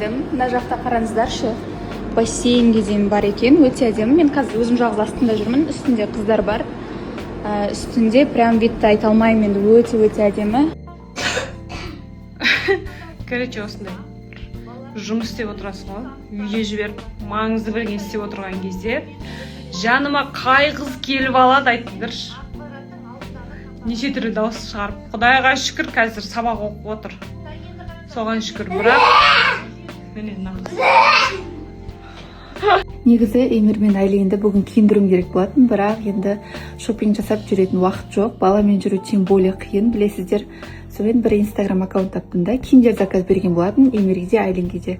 келдім. Мына жақта, қараңыздаршы, бассейнге дейін бар екен, өте әдемі. Мен қазір өзім жалғыз астында жүрмін, үстінде қыздар бар. Үстінде прям видті айта алмаймын енді, өте өте әдемі. Короче, осындай жұмыс істеп отырасың ғой, үйге жіберіп, маңызды бірдеңе істеп отырған кезде жаныма қай қыз келіп алады, айтыңдаршы? Неше түрлі дауыс шығарып. Құдайға шүкір, қазір сабақ оқып отыр, соған шүкір. Бірақ міне, мына қыз. Негізі Эмир мен Айлинді бүгін киіндіруім керек болатын, бірақ енді шопинг жасап жүретін уақыт жоқ, баламен жүру тем более қиын, білесіздер. Сонымен бір Инстаграм аккаунт таптым да, киімдер заказ берген болатын Эмирге де, Айлинге де.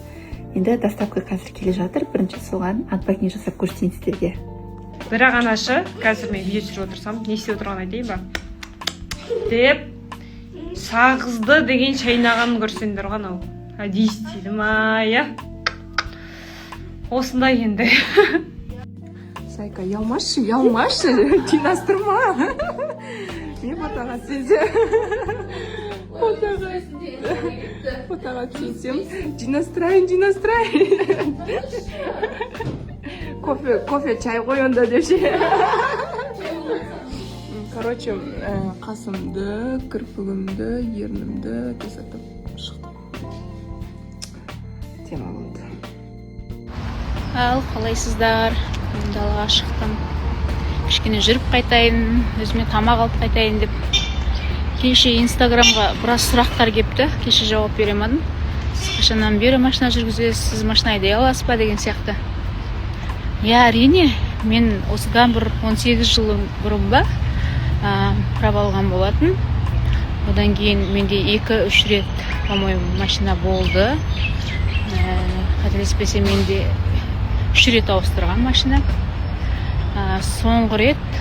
Енді доставка қазір келе жатыр, бірінші соған анпакинг жасап көрсетейін сіздерге. Бірақ анашы, қазір мен видео түсіріп отырсам, не істеп отырғанын айтайын ба деп, сағызды деген шайнағанын көрсеңдер ғой, анау әдейі істейді ма, иә, осындай енді. Зайка, ұялмашы, ұялмашы, жинастырма. Мен фотоға түссем, фотоға түссем, жинастырайын, жинастырайын. Кофе, кофе, чай қой онда деп ше. Короче, қасымды, кірпігімді, ернімді жасатып шықтым. Тема болды. Ал қалайсыздар? Мен далаға шықтым, кішкене жүріп қайтайын, өзіме тамақ алып қайтайын деп. Кеше Инстаграмға біраз сұрақтар келіпті, кеше жауап бере алмадым. «Сіз қашаннан бері машина жүргізесіз? Сіз машина айдай аласыз ба?» деген сияқты. Иә, әрине, мен осыдан бір 18 жыл бұрын ба права алған болатын. Одан кейін менде екі үш рет, по моему, машина болды. Қателеспесем, менде үш рет ауыстырған машина. Соңғы рет